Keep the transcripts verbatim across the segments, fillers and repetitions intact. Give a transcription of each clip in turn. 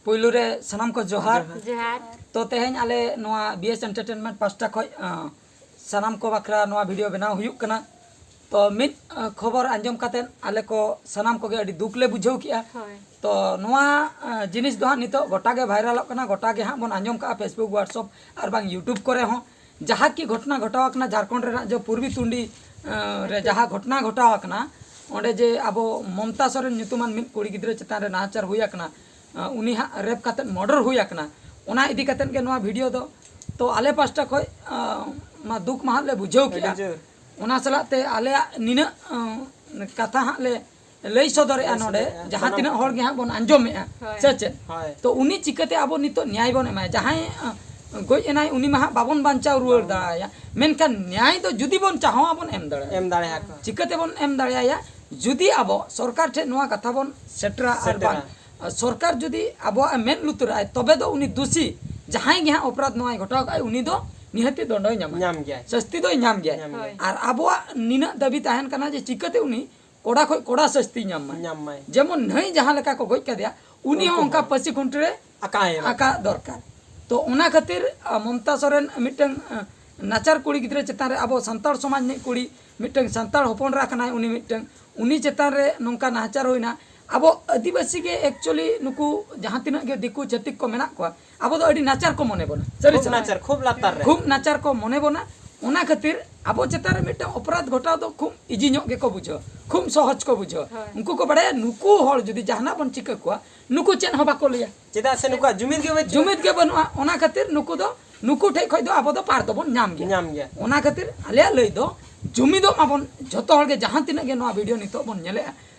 ᱯᱩᱭᱞᱩ ᱨᱮ ᱥᱟᱱᱟᱢ ᱠᱚ ᱡᱚᱦᱟᱨ᱾ ᱡᱚᱦᱟᱨ᱾ ᱛᱚ ᱛᱮᱦᱮᱧ ᱟᱞᱮ ᱱᱚᱣᱟ ᱵᱤ ᱮᱥ ᱮᱱᱴᱟᱨᱴᱮᱱᱢᱮᱱᱴ ᱯᱟᱥᱴᱟ ᱠᱷᱚᱱ ᱥᱟᱱᱟᱢ ᱠᱚ ᱵᱟᱠᱷᱨᱟ ᱱᱚᱣᱟ ᱵᱷᱤᱰᱤᱭᱳ ᱵᱮᱱᱟᱣ ᱦᱩᱭᱩᱜ ᱠᱟᱱᱟ᱾ ᱛᱚ ᱢᱤᱫ ᱟᱸ, ᱠᱷᱚᱵᱚᱨ ᱟᱸᱡᱚᱢ ᱠᱟᱛᱮᱫ ᱟᱞᱮ ᱠᱚ ᱥᱟᱱᱟᱢ ᱠᱚᱜᱮ ᱟᱹᱰᱤ ᱫᱩᱠ ᱞᱮ ᱵᱩᱡᱷᱟᱹᱣ ᱠᱮᱜᱼᱟ᱾ ᱦᱳᱭ᱾ ᱛᱚ ᱱᱚᱣᱟ ᱟᱸ, ᱡᱤᱱᱤᱥ ᱫᱚ ᱦᱟᱸᱜ ᱱᱤᱛᱚᱜ ᱜᱚᱴᱟ ᱜᱮ ᱵᱷᱟᱭᱨᱟᱞᱚᱜ ᱠᱟᱱᱟ, ᱜᱚᱴᱟ ᱜᱮ ᱦᱟᱸᱜ ᱵᱚᱱ ᱟᱸᱡᱚᱢ ᱠᱟᱜᱼᱟ, Facebook, WhatsApp ᱟᱨ ᱵᱟᱝ YouTube ᱠᱚᱨᱮ ᱦᱚᱸ᱾ ᱡᱟᱦᱟᱸ ᱠᱤ ᱜᱷᱚᱴᱚᱱᱟ ᱜᱷᱚᱴᱟᱣ ᱟᱠᱟᱱᱟ ᱡᱷᱟᱨᱠᱷᱚᱸᱰ ᱨᱮᱱᱟᱜ ᱡᱮ ᱯᱩᱨᱵᱤ ᱴᱩᱱᱰᱤ ᱟᱸ, ᱨᱮ ᱡᱟᱦᱟᱸ ᱜᱷᱚᱴᱚᱱᱟ ᱜᱷᱚᱴᱟᱣ ᱟᱠᱟᱱᱟ, ᱚᱸᱰᱮ ᱡᱮ ᱟᱵᱚ ᱢᱚᱢᱛᱟ ᱥᱚᱨᱮᱱ ᱧᱩᱛᱩᱢᱟᱱ ᱢᱤᱫ ᱠᱩᱲᱤ ᱜᱤᱫᱽᱨᱟᱹ ᱪᱮᱛᱟᱱ ᱨᱮ ᱱᱟᱦᱟᱪᱟᱨ ᱦᱩᱭ ᱟᱠᱟᱱᱟ, ᱟᱸ, ᱩᱱᱤ ᱦᱟᱸᱜ ᱨᱮᱯ ᱠᱟᱛᱮᱫ ᱢᱟᱨᱰᱟᱨ ᱦᱩᱭ ᱟᱠᱟᱱᱟ, ᱚᱱᱟ ᱤᱫᱤ ᱠᱟᱛᱮᱫ ᱜᱮ ᱱᱚᱣᱟ ᱵᱷᱤᱰᱤᱭᱳ ᱫᱚ᱾ ᱛᱚ ᱟᱞᱮ ᱯᱟᱥᱴᱟ ᱠᱷᱚᱱ ᱟᱸ, ᱢᱟ ᱫᱩᱠ ᱢᱟᱦᱟᱜ ᱞᱮ ᱵᱩᱡᱷᱟᱹᱣ ᱠᱮᱜᱼᱟ᱾ ᱟᱹᱰᱤ ᱡᱳᱨ᱾ ᱚᱱᱟ ᱥᱟᱞᱟᱜ ᱛᱮ ᱟᱞᱮᱭᱟᱜ ᱱᱤᱱᱟᱹᱜ ᱟᱸ, ᱠᱟᱛᱷᱟ ᱦᱟᱸᱜ ᱞᱮ ᱞᱟᱹᱭ ᱥᱚᱫᱚᱨᱮᱜᱼᱟ ᱞᱟᱹᱭ ᱱᱚᱰᱮ, ᱥᱚᱫᱚᱨᱮᱜᱼᱟ᱾ ᱡᱟᱦᱟᱸ ᱥᱟᱱᱟᱢ ᱛᱤᱱᱟᱹᱜ ᱠᱚ᱾ ᱦᱚᱲ ᱜᱮ ᱦᱟᱸᱜ ᱵᱚᱱ ᱟᱸᱡᱚᱢᱮᱜᱼᱟ, ᱦᱳᱭ᱾ ᱥᱮ ᱪᱮᱫ? ᱦᱳᱭ᱾ ᱛᱚ ᱩᱱᱤ ᱪᱤᱠᱟᱹᱛᱮ ᱟᱵᱚ ᱱᱤᱛᱚᱜ ᱱᱮᱭᱟᱭ ᱵᱚᱱ ᱮᱢᱟᱭᱟ? ᱡᱟᱦᱟᱸᱭ ᱟᱸ, ᱜᱚᱡ ᱮᱱᱟᱭ, ᱩᱱᱤ ᱢᱟ ᱦᱟᱸᱜ ᱵᱟᱵᱚᱱ ᱵᱟᱧᱪᱟᱣ ᱨᱩᱣᱟᱹᱲ ᱫᱟᱲᱮᱭᱟᱭᱟ, ᱢᱮᱱᱠᱷᱟᱱ ᱱᱮᱭᱟᱭ ᱫᱚ ᱡᱩᱫᱤ ᱵᱚᱱ ᱪᱟᱦᱚᱣᱟ ᱵᱚᱱ ᱮᱢ ᱫᱟᱲᱮᱭᱟᱜᱼᱟ᱾ ᱮᱢ ᱫᱟᱲᱮᱭᱟᱠᱚᱣᱟ᱾ ᱪᱤᱠᱟᱹ ᱛᱮᱵᱚᱱ ᱮᱢ ᱫᱟᱲᱮᱭᱟᱭᱟ? ᱡᱩᱫᱤ ᱟᱵᱚ ᱥᱚᱨᱠᱟᱨ ᱴᱷᱮᱱ ᱱᱚᱣᱟ ᱠᱟᱛᱷᱟ ᱵᱚᱱ ᱥᱮᱴᱮᱨᱟ ᱟᱨ ᱥᱮᱴᱮᱨᱟ᱾ ᱵᱟᱝ ᱥᱚᱨᱠᱟᱨ ᱡᱩᱫᱤ ᱟᱵᱚᱣᱟᱜ ᱮ ᱢᱮᱫ ᱞᱩᱛᱩᱨᱟᱜᱼᱟᱭ, ᱛᱚᱵᱮ ᱫᱚ ᱩᱱᱤ ᱫᱩᱥᱤ ᱡᱟᱦᱟᱸᱭ ᱜᱮ ᱦᱟᱸᱜ ᱚᱯᱨᱟᱫᱷ ᱱᱚᱣᱟᱭ ᱜᱷᱚᱴᱟᱣ ᱠᱟᱜᱼᱟᱭ, ᱩᱱᱤ ᱫᱚ ᱱᱤᱦᱟᱹᱛᱤ ᱫᱚᱸᱰᱚᱭ ᱧᱟᱢᱟ, ᱧᱟᱢ ᱜᱮᱭᱟᱭ᱾ ᱥᱟᱹᱥᱛᱤ ᱫᱚᱭ ᱧᱟᱢ ᱜᱮᱭᱟᱭ᱾ ᱧᱟᱢ ᱦᱳᱭ᱾ ᱜᱮᱭᱟᱭ᱾ ᱟᱨ ᱟᱵᱚᱣᱟᱜ ᱱᱤᱱᱟᱹᱜ ᱫᱟᱹᱵᱤ ᱛᱟᱦᱮᱱ ᱠᱟᱱᱟ ᱡᱮ ᱪᱤᱠᱟᱹᱛᱮ ᱩᱱᱤ ᱠᱚᱲᱟ ᱠᱷᱚᱡ ᱠᱚᱲᱟ ᱥᱟᱹᱥᱛᱤ ᱧᱟᱢ ᱢᱟᱭ᱾ ᱧᱟᱢ ᱢᱟᱭ᱾ ᱡᱮᱢᱚᱱ ᱱᱟᱹᱭ ᱡᱟᱦᱟᱸ ᱞᱮᱠᱟ ᱠᱚ ᱜᱚᱡ ᱠᱟᱫᱮᱭᱟ, ᱩᱱᱤ ᱦᱚᱸ ᱩᱱᱠᱩ ᱚᱱᱠᱟ ᱦᱚᱸ᱾ ᱯᱟᱹᱥᱤ ᱠᱷᱩᱱᱴᱤ ᱨᱮ ᱟᱠᱟᱭ ᱮᱢᱟ᱾ ᱟᱠᱟ ᱫᱚᱨᱠᱟᱨ᱾ ᱛᱚ ᱚᱱᱟ ᱠᱷᱟᱹᱛᱤᱨ ᱟ, ᱢᱚᱢᱛᱟ ᱥᱚᱨᱮᱱ ᱢᱤᱫᱴᱟᱝ ᱟ, ᱱᱟᱪᱟᱨ ᱠᱩᱲᱤ ᱜᱤᱫᱽᱨᱟᱹ ᱪᱮᱛᱟᱱ ᱨᱮ, ᱟᱵᱚ ᱥᱟᱱᱛᱟᱲ ᱥᱚᱢᱟᱡᱽ ᱨᱤᱱᱤᱡ ᱠᱩᱲᱤ, ᱢᱤᱫᱴᱟᱝ ᱥᱟᱱᱛᱟᱲ ᱦᱚᱯᱚᱱ ᱮᱨᱟ ᱠᱟᱱᱟᱭ ᱩᱱᱤ, ᱢᱤᱫᱴᱟᱝ ᱩᱱᱤ ᱪᱮᱛᱟᱱ ᱨᱮ ᱱᱚᱝᱠᱟ ᱱᱟᱦᱟᱪᱟᱨ ᱦᱩᱭᱱᱟ᱾ ᱟᱵᱚ ᱟᱹᱫᱤᱵᱟᱹᱥᱤ ᱜᱮ actually ᱱᱩᱠᱩ ᱡᱟᱦᱟᱸ ᱛᱤᱱᱟᱹᱜ ᱜᱮ ᱫᱤᱠᱩ ᱪᱷᱟᱹᱛᱤᱠ ᱠᱚ ᱢᱮᱱᱟᱜ ᱠᱚᱣᱟ, ᱟᱵᱚ ᱫᱚ ᱟᱹᱰᱤ ᱱᱟᱪᱟᱨ ᱠᱚ ᱢᱚᱱᱮ ᱵᱚᱱᱟ᱾ ᱥᱟᱹᱨᱤ ᱠᱷᱩᱵ ᱥᱮ? ᱱᱟᱪᱟᱨ, ᱠᱷᱩᱵ ᱞᱟᱛᱟᱨ ᱨᱮ᱾ ᱠᱷᱩᱵ ᱱᱟᱪᱟᱨ ᱠᱚ ᱢᱚᱱᱮ ᱵᱚᱱᱟ᱾ ᱚᱱᱟ ᱠᱷᱟᱹᱛᱤᱨ ᱟᱵᱚ ᱪᱮᱛᱟᱱ ᱨᱮ ᱢᱤᱫᱴᱟᱝ ᱚᱯᱨᱟᱫᱷ ᱜᱷᱚᱴᱟᱣ ᱫᱚ ᱠᱷᱩᱵ ᱤᱡᱤ ᱧᱚᱜ ᱜᱮᱠᱚ ᱵᱩᱡᱷᱟᱹᱣᱟ, ᱠᱷᱩᱵ ᱥᱚᱦᱚᱡ ᱠᱚ ᱵᱩᱡᱷᱟᱹᱣᱟ᱾ ᱦᱳᱭ᱾ ᱩᱱᱠᱩ ᱠᱚ ᱵᱟᱲᱟᱭᱟ ᱱᱩᱠᱩ ᱦᱚᱲ ᱡᱩᱫᱤ ᱡᱟᱦᱟᱱᱟᱜ ᱵᱚᱱ ᱪᱤᱠᱟᱹ ᱠᱚᱣᱟ, ᱱᱩᱠᱩ ᱪᱮᱫ ᱦᱚᱸ ᱵᱟᱠᱚ ᱞᱟᱹᱭᱟ᱾ ᱪᱮᱫᱟᱜ ᱥᱮ ᱱᱩᱠᱩᱣᱟᱜ ᱡᱩᱢᱤᱫ ᱜᱮ ᱵᱟᱹᱪᱩᱜᱼᱟ᱾ ᱡᱩᱢᱤᱫ ᱜᱮ ᱵᱟᱹᱱᱩᱜᱼᱟ᱾ ᱚᱱᱟ ᱠᱷᱟᱹᱛᱤᱨ ᱱᱩᱠᱩ ᱫᱚ, ᱱᱩᱠᱩ ᱴᱷᱮᱡ ᱠᱷᱚᱡ ᱫᱚ ᱟᱵᱚ ᱫᱚ ᱯᱟᱨ ᱫᱚᱵᱚᱱ ᱧᱟᱢ ᱜᱮᱭᱟ᱾ ᱧᱟᱢ ᱜᱮᱭᱟ᱾ ᱚᱱᱟ ᱠᱷᱟᱹᱛᱤᱨ ᱟᱞᱮᱭᱟᱜ ᱞᱟᱹᱭ ᱫᱚ, ᱡᱩᱢᱤᱫᱚᱜ ᱢᱟᱵᱚᱱ ᱡᱷᱚᱛᱚ ᱦᱚᱲ ᱜᱮ, ᱡᱟᱦᱟᱸ ᱛᱤᱱᱟᱹᱜ ᱜᱮ ᱱᱚᱣᱟ ᱵᱷᱤᱰᱤᱭᱳ ᱱᱤᱛᱚᱜ ᱵᱚᱱ ᱧᱮᱞᱮᱜᱼᱟ,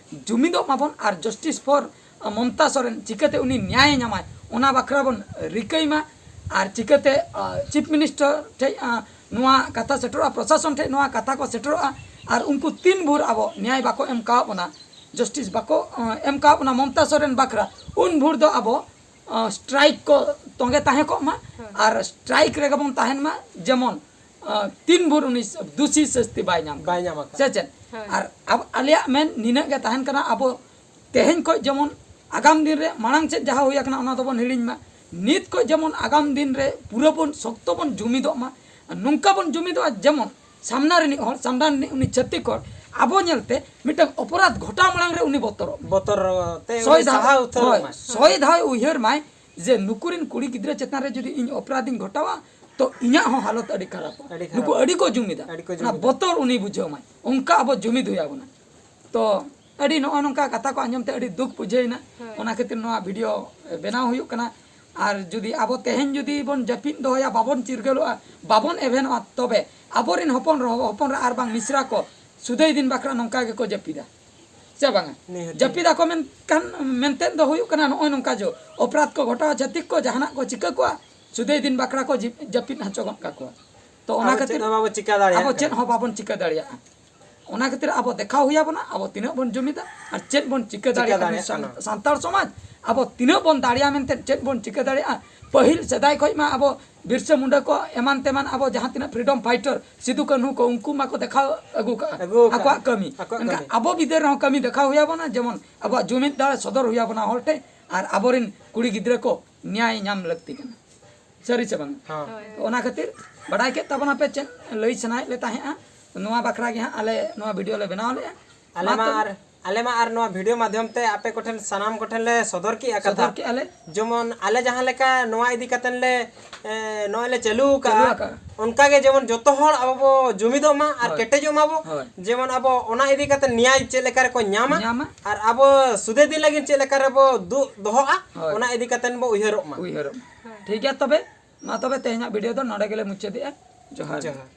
ᱡᱩᱢᱤᱫᱚᱜ ᱢᱟᱵᱚᱱ ᱟᱨ justice for ᱢᱚᱢᱛᱟ ᱥᱚᱨᱮᱱ ᱪᱤᱠᱟᱹᱛᱮ ᱩᱱᱤ ᱧᱮᱭᱟᱭᱮ ᱧᱟᱢᱟᱭ, ᱚᱱᱟ ᱵᱟᱠᱷᱨᱟ ᱵᱚᱱ ᱨᱤᱠᱟᱹᱭ ᱢᱟ᱾ ᱟᱨ ᱪᱤᱠᱟᱹᱛᱮ ᱟ, ᱪᱤᱯ ᱢᱤᱱᱤᱥᱴᱟᱨ ᱴᱷᱮᱡ ᱟ, ᱱᱚᱣᱟ ᱠᱟᱛᱷᱟ ᱥᱮᱴᱮᱨᱚᱜᱼᱟ, ᱯᱨᱚᱥᱟᱥᱚᱱ ᱴᱷᱮᱡ ᱱᱚᱣᱟ ᱠᱟᱛᱷᱟ ᱠᱚ ᱥᱮᱴᱮᱨᱚᱜᱼᱟ, ᱟᱨ ᱩᱱᱠᱩ ᱛᱤᱱ ᱵᱷᱳᱨ ᱟᱵᱚ ᱧᱮᱭᱟᱭ ᱵᱟᱠᱚ ᱮᱢ ᱠᱟᱣᱟᱫ ᱵᱚᱱᱟ, justice ᱵᱟᱠᱚ ᱟ, ᱮᱢ ᱠᱟᱣᱟᱫ ᱵᱚᱱᱟ ᱢᱚᱢᱛᱟ ᱥᱚᱨᱮᱱ ᱵᱟᱠᱷᱨᱟ, ᱩᱱ ᱵᱷᱳᱨ ᱫᱚ ᱟᱵᱚ ᱟ, strike ᱠᱚ ᱛᱚᱸᱜᱮ ᱛᱟᱦᱮᱸ ᱠᱚᱜ ᱢᱟ᱾ ᱦᱳᱭ᱾ ᱟᱨ strike ᱨᱮᱜᱮ ᱵᱚᱱ ᱛᱟᱦᱮᱱ ᱢᱟ, ᱡᱮᱢᱚᱱ ᱟ, ᱛᱤᱱ ᱵᱷᱳᱨ ᱩᱱᱤ ᱫᱩᱥᱤ ᱥᱟᱹᱥᱛᱤ ᱵᱟᱭ ᱧᱟᱢ᱾ ᱵᱟᱭ ᱧᱟᱢ ᱟᱠᱟᱫ᱾ ᱥᱮ ᱪᱮᱫ? ᱦᱳᱭ᱾ ᱟᱨ ᱟᱵ-, ᱟᱞᱮᱭᱟᱜ ᱢᱮᱱ ᱱᱤᱱᱟᱹᱜ ᱜᱮ ᱛᱟᱦᱮᱱ ᱠᱟᱱᱟ, ᱟᱵᱚ ᱛᱮᱦᱮᱧ ᱠᱷᱚᱡ ᱡᱮᱢᱚᱱ ᱟᱜᱟᱢ ᱫᱤᱱ ᱨᱮ ᱢᱟᱲᱟᱝ ᱥᱮᱫ ᱡᱟᱦᱟᱸ ᱦᱩᱭ ᱟᱠᱟᱱᱟ, ᱚᱱᱟ ᱫᱚᱵᱚᱱ ᱦᱤᱲᱤᱧ ᱢᱟ᱾ ᱱᱤᱛ ᱠᱷᱚᱱ ᱡᱮᱢᱚᱱ ᱟᱜᱟᱢ ᱫᱤᱱ ᱨᱮ ᱯᱩᱨᱟᱹ ᱵᱚᱱ ᱥᱚᱠᱛᱚ ᱵᱚᱱ ᱡᱩᱢᱤᱫᱚᱜ ᱢᱟ᱾ ᱟᱨ ᱱᱚᱝᱠᱟ ᱵᱚᱱ ᱡᱩᱢᱤᱫᱚᱜᱼᱟ, ᱡᱮᱢᱚᱱ ᱥᱟᱢᱱᱟ ᱨᱤᱱᱤᱡ ᱦᱚᱲ, ᱥᱟᱢᱱᱟ ᱨᱤᱱᱤᱡ ᱩᱱᱤ ᱪᱷᱟᱹᱛᱤᱠ ᱦᱚᱲ ᱟᱵᱚ ᱧᱮᱞᱛᱮ ᱢᱤᱫᱴᱟᱝ ᱚᱯᱚᱨᱟᱫᱷ ᱜᱷᱚᱴᱟᱣ ᱢᱟᱲᱟᱝ ᱨᱮ ᱩᱱᱤ ᱵᱚᱛᱚᱨᱚᱜ ᱢᱟ᱾ ᱵᱚᱛᱚᱨ ᱛᱮ ᱥᱚᱭ ᱩᱱᱤ ᱫᱷᱟᱣ, ᱥᱟᱦᱟ ᱩᱛᱟᱹᱨᱚᱜ ᱦᱳᱭ, ᱢᱟ᱾ ᱥᱚᱭ ᱫᱷᱟᱣ ᱩᱭᱦᱟᱹᱨ ᱢᱟᱭ ᱡᱮ ᱱᱩᱠᱩ ᱨᱤᱱ ᱠᱩᱲᱤ ᱜᱤᱫᱽᱨᱟᱹ ᱪᱮᱛᱟᱱ ᱨᱮ ᱡᱩᱫᱤ ᱤᱧ ᱚᱯᱨᱟᱫᱷ ᱤᱧ ᱜᱷᱚᱴᱟᱣᱟ, ᱛᱚ ᱤᱧᱟᱹᱜ ᱦᱚᱸ ᱦᱟᱞᱚᱛ ᱟᱹᱰᱤ ᱠᱷᱟᱨᱟᱯᱚᱜᱼᱟ᱾ ᱟᱹᱰᱤ ᱠᱷᱟᱨᱟᱯ᱾ ᱱᱩᱠᱩ ᱟᱹᱰᱤ ᱠᱚ ᱡᱩᱢᱤᱫᱟ᱾ ᱟᱹᱰᱤ ᱠᱚ ᱚᱱᱟ ᱡᱩᱢᱤᱫᱟ᱾ ᱵᱚᱛᱚᱨ ᱩᱱᱤ ᱵᱩᱡᱷᱟᱹᱣ ᱢᱟᱭ, ᱚᱱᱠᱟ ᱟᱵᱚ ᱡᱩᱢᱤᱫ ᱦᱩᱭ ᱟᱵᱚᱱᱟ᱾ ᱛᱚ ᱟᱹᱰᱤ ᱱᱚᱜᱼᱚ ᱱᱚᱝᱠᱟ ᱠᱟᱛᱷᱟ ᱠᱚ ᱟᱸᱡᱚᱢ ᱛᱮ ᱟᱹᱰᱤ ᱫᱩᱠ ᱵᱩᱡᱷᱟᱹᱣ ᱮᱱᱟ᱾ ᱦᱳᱭ᱾ ᱚᱱᱟ ᱠᱷᱟᱹᱛᱤᱨ ᱱᱚᱣᱟ ᱵᱷᱤᱰᱤᱭᱳ ᱵᱮᱱᱟᱣ ᱦᱩᱭᱩᱜ ᱠᱟᱱᱟ᱾ ᱟᱨ ᱡᱩᱫᱤ ᱟᱵᱚ ᱛᱮᱦᱮᱧ ᱡᱩᱫᱤ ᱵᱚᱱ ᱡᱟᱹᱯᱤᱫ ᱫᱚᱦᱚᱭᱟ, ᱵᱟᱵᱚᱱ ᱪᱤᱨᱜᱟᱹᱞᱚᱜᱼᱟ, ᱵᱟᱵᱚᱱ ᱮᱵᱷᱮᱱᱚᱜᱼᱟ, ᱛᱚᱵᱮ ᱟᱵᱚᱨᱮᱱ ᱦᱚᱯᱚᱱ ᱨᱚ- ᱦᱚᱯᱚᱱ ᱨᱟ ᱟᱨ ᱵᱟᱝ ᱢᱤᱥᱨᱟ ᱠᱚ ᱥᱩᱫᱟᱹᱭ ᱫᱤᱱ ᱵᱟᱠᱷᱨᱟ ᱱᱚᱝᱠᱟ ᱜᱮᱠᱚ ᱡᱟᱹᱯᱤᱫᱟ, ᱥᱮ ᱵᱟᱝᱟ? ᱱᱤᱦᱟᱹᱛᱤ᱾ ᱡᱟᱹᱯᱤᱫ ᱟᱠᱚ ᱢᱮᱱᱠᱷᱟᱱ ᱢᱮᱱᱛᱮᱫ ᱫᱚ ᱦᱩᱭᱩᱜ ᱠᱟᱱᱟ ᱱᱚᱜᱼᱚᱭ ᱱᱚᱝᱠᱟ ᱡᱚ ᱚᱯᱨᱟᱫᱷ ᱠᱚ ᱜᱷᱚᱴᱟᱣᱟ, ᱪᱷᱟᱹᱛᱤᱠ ᱠᱚ ᱡᱟᱦᱟᱱᱟᱜ ᱠᱚ ᱪᱤᱠᱟᱹ ᱠᱚᱣᱟ, ᱥᱩᱫᱟᱹᱭ ᱫᱤᱱ ᱵᱟᱠᱷᱨᱟ ᱠᱚ ᱡᱤ- ᱡᱟᱹᱯᱤᱫ ᱦᱚᱪᱚ ᱜᱚᱫ ᱠᱟᱠᱚᱣᱟ᱾ ᱛᱚ ᱚᱱᱟ ᱟᱵᱚ ᱠᱷᱟᱹᱛᱤᱨ ᱪᱮᱫ ᱦᱚᱸ ᱵᱟᱵᱚ ᱪᱤᱠᱟ ᱫᱟᱲᱮᱭᱟᱜ ᱟᱵᱚ ᱪᱮᱫ ᱠᱟᱱᱟ᱾ ᱦᱚᱸ ᱵᱟᱵᱚᱱ ᱪᱤᱠᱟᱹ ᱫᱟᱲᱮᱭᱟᱜᱼᱟ᱾ ᱚᱱᱟ ᱠᱷᱟᱹᱛᱤᱨ ᱟᱵᱚ ᱫᱮᱠᱷᱟᱣ ᱦᱩᱭ ᱟᱵᱚᱱᱟ ᱟᱵᱚ ᱛᱤᱱᱟᱹᱜ ᱵᱚᱱ ᱡᱩᱢᱤᱫᱟ ᱟᱨ ᱪᱮᱫ ᱵᱚᱱ ᱪᱤᱠᱟᱹ ᱪᱤᱠᱟᱹ ᱫᱟᱲᱮᱭᱟᱜᱼᱟ ᱫᱟᱲᱮᱭᱟᱜ ᱥᱟᱱ- ᱠᱟᱱᱟ᱾ ᱥᱟᱱᱛᱟᱲ ᱥᱚᱢᱟᱡᱽ ᱟᱵᱚ ᱛᱤᱱᱟᱹᱜ ᱵᱚᱱ ᱫᱟᱲᱮᱭᱟᱜᱼᱟ ᱢᱮᱱᱛᱮ ᱪᱮᱫ ᱵᱚᱱ ᱪᱤᱠᱟᱹ ᱫᱟᱲᱮᱭᱟᱜᱼᱟ᱾ ᱯᱟᱹᱦᱤᱞ ᱥᱮᱫᱟᱭ ᱠᱷᱚᱱ ᱢᱟ ᱟᱵᱚ ᱵᱤᱨᱥᱟᱹ ᱢᱩᱱᱰᱟᱹ ᱠᱚ ᱮᱢᱟᱱ ᱛᱮᱢᱟᱱ ᱟᱵᱚ ᱡᱟᱦᱟᱸ ᱛᱤᱱᱟᱹᱜ ᱯᱷᱨᱤᱰᱚᱢ ᱯᱷᱟᱭᱴᱟᱨ ᱥᱤᱫᱩ ᱠᱟᱹᱱᱦᱩ ᱠᱚ ᱩᱱᱠᱩ ᱢᱟᱠᱚ ᱫᱮᱠᱷᱟᱣ ᱟᱹᱜᱩ ᱠᱟᱜᱼᱟ ᱟᱹᱜᱩ ᱠᱟᱜᱼᱟ᱾ ᱟᱠᱚᱣᱟᱜ ᱠᱟᱹᱢᱤ᱾ ᱟᱠᱚᱣᱟᱜ ᱮᱱᱠᱷᱟᱱ ᱠᱟᱹᱢᱤ᱾ ᱟᱵᱚ ᱵᱤᱫᱟᱹᱞ ᱨᱮᱦᱚᱸ ᱠᱟᱹᱢᱤ ᱫᱮᱠᱷᱟᱣ ᱦᱩᱭ ᱟᱵᱚᱱᱟ, ᱡᱮᱢᱚᱱ ᱟᱵᱚᱣᱟᱜ ᱡᱩᱢᱤᱫ ᱫᱟᱲᱮ ᱥᱚᱫᱚᱨ ᱦᱩᱭ ᱟᱵᱚᱱᱟ ᱦᱚᱲ ᱴᱷᱮᱱ, ᱟᱨ ᱟᱵᱚᱨᱮᱱ ᱠᱩᱲᱤ ᱜᱤᱫᱽᱨᱟᱹ ᱠᱚ ᱱᱮᱭᱟᱭ ᱧᱟᱢ ᱞᱟᱹᱠᱛᱤ ᱠᱟᱱᱟ᱾ ᱥᱟᱹᱨᱤ ᱥᱮ ᱵᱟᱝ? ᱦᱚᱸ᱾ ᱦᱳᱭ᱾ ᱛᱚ ᱚᱱᱟ ᱠᱷᱟᱹᱛᱤᱨ ᱵᱟᱰᱟᱭ ᱠᱮᱫ ᱛᱟᱵᱚᱱᱟᱯᱮ ᱪᱮᱫ ᱞᱟᱹᱭ ᱥᱟᱱᱟᱭᱮᱫ ᱞᱮ ᱛᱟᱦᱮᱸᱫᱼᱟ, ᱱᱚᱣᱟ ᱵᱟᱠᱷᱨᱟ ᱜᱮ ᱦᱟᱸᱜ ᱟᱞᱮ ᱱᱚᱣᱟ ᱵᱷᱤᱰᱤᱭᱳ ᱞᱮ ᱵᱮᱱᱟᱣ ᱞᱮᱫᱼᱟ᱾ ᱟᱞᱮ ᱢᱟ ᱢᱟ ᱛᱚᱵᱮ᱾ ᱟᱨ ᱟᱞᱮ ᱢᱟ ᱟᱨ ᱱᱚᱣᱟ ᱵᱷᱤᱰᱤᱭᱳ ᱢᱟᱫᱽᱫᱷᱚᱢ ᱛᱮ ᱟᱯᱮ ᱠᱚᱴᱷᱮᱱ ᱥᱟᱱᱟᱢ ᱠᱚᱴᱷᱮᱱ ᱞᱮ ᱥᱚᱫᱚᱨ ᱠᱮᱜᱼᱟ ᱠᱟᱛᱷᱟ᱾ ᱥᱚᱫᱚᱨ ᱠᱮᱜᱼᱟ ᱞᱮ᱾ ᱡᱮᱢᱚᱱ ᱟᱞᱮ ᱡᱟᱦᱟᱸ ᱞᱮᱠᱟ ᱱᱚᱣᱟ ᱤᱫᱤ ᱠᱟᱛᱮᱱ ᱞᱮ ᱮ, ᱱᱚᱜᱼᱚᱭ ᱞᱮ ᱪᱟᱹᱞᱩ ᱟᱠᱟᱜᱼᱟ᱾ ᱪᱟᱹᱞᱩ ᱟᱠᱟᱜᱼᱟ᱾ ᱚᱱᱠᱟ ᱜᱮ ᱡᱮᱢᱚᱱ ᱡᱚᱛᱚ ᱦᱚᱲ ᱟᱵᱚ ᱵᱚ ᱡᱩᱢᱤᱫᱚᱜ ᱢᱟ ᱟᱨ ᱦᱳᱭ᱾ ᱠᱮᱴᱮᱡᱚᱜ ᱢᱟᱵᱚ᱾ ᱦᱳᱭ᱾ ᱡᱮᱢᱚᱱ ᱟᱵᱚ ᱚᱱᱟ ᱤᱫᱤ ᱠᱟᱛᱮ ᱱᱮᱭᱟᱭ ᱪᱮᱫ ᱞᱮᱠᱟ ᱨᱮᱠᱚ ᱧᱟᱢᱟ ᱧᱟᱢᱟ᱾ ᱟᱨ ᱟᱵᱚ ᱥᱩᱫᱮ ᱫᱤᱱ ᱞᱟᱹᱜᱤᱫ ᱪᱮᱫ ᱞᱮᱠᱟ ᱨᱮᱵᱚ ᱫᱩᱜ ᱫᱚᱦᱚᱜᱼᱟ, ᱦᱳᱭ᱾ ᱚᱱᱟ ᱤᱫᱤ ᱠᱟᱛᱮ ᱵᱚ ᱩᱭᱦᱟᱹᱨᱚᱜ ᱢᱟ᱾ ᱩᱭᱦᱟᱹᱨᱚᱜ ᱢᱟ᱾ ᱴᱷᱤᱠ ᱜᱮᱭᱟ ᱛᱚᱵᱮ, ᱢᱟ ᱛᱚᱵᱮ ᱛᱮᱦᱮᱧᱟᱜ ᱵᱷᱤᱰᱤᱭᱳ ᱫᱚ ᱱᱚᱰᱮ ᱜᱮᱞᱮ ᱢᱩᱪᱟᱹᱫᱮᱜᱼᱟ᱾ ᱡᱚᱦᱟᱨ᱾ ᱡᱚᱦᱟᱨ᱾